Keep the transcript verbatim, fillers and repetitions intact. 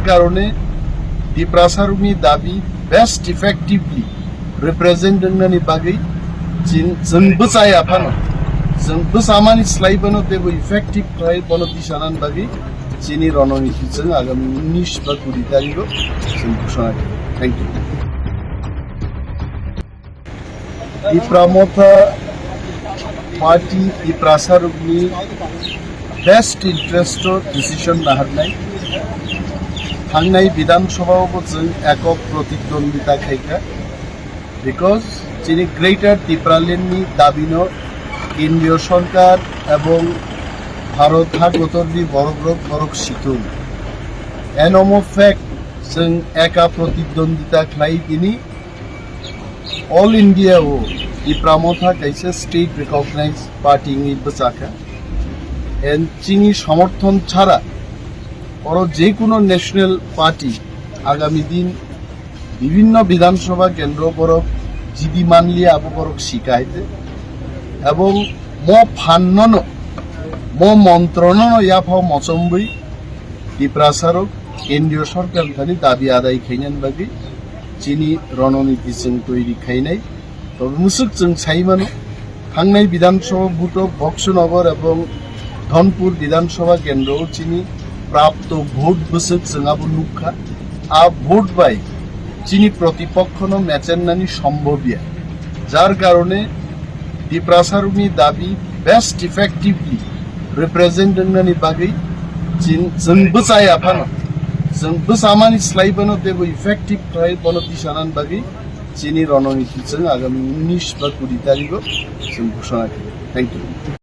Karone Tiprasa rokni dabi best effectively represent wngnani bagwi chin-, chwng bwchaya phano, chwng bwchamani slai bono teibo effective khlai bono tisanani bagwi chini rononiti chwng agami unis ba kuri tarigo chwng ghoshona khlai. Thank you. Tipra Motha Party Tiprasa rokni best interest o decision naharnai. Thangnai Bidhan Sabha o bo chwng ekok protidwandita khaikha, because chini Greater Tipraland ni dabi no Kendriya Sarkar ebong Bharat ha kotor ni borok rok borok situng. Eno mo fact, chwng eka protidwandita khlai tini All India o Tipra Motha kaisa state recognized party wngwi bwchakha. And chini somorthon chara oro je kuno national party agami din bibhinno Bidhan Sabha kendro borok jidi manliya abo borok sika haite. Ebong mo phannono, mo montronono yaphao mochombwi Tiprasa rok Kendriya Sarkar thani dabi adai khainani bagwi chini rononiti chwng toiri khainai. Tobe mwswk chwng sai mano, thangnai Bidhan Sabha vote o Boxunagar ebong Dhonpur Bidhan Sabha kendro o chini prapto vote bwswk chwng abo nukha. A vote bai chini protipokhono mechennani sombhobya. Jar karone Tiprasa rokni dabi best effectively represent wngnani bagwi chin-, chwng bwchaya phano, chwng bwchamani slai bono teibo effective khlai bono tisanani bagwi chini rononiti chwng agami unis ba kuri tarigo chwng ghoshona khlai. Thank you.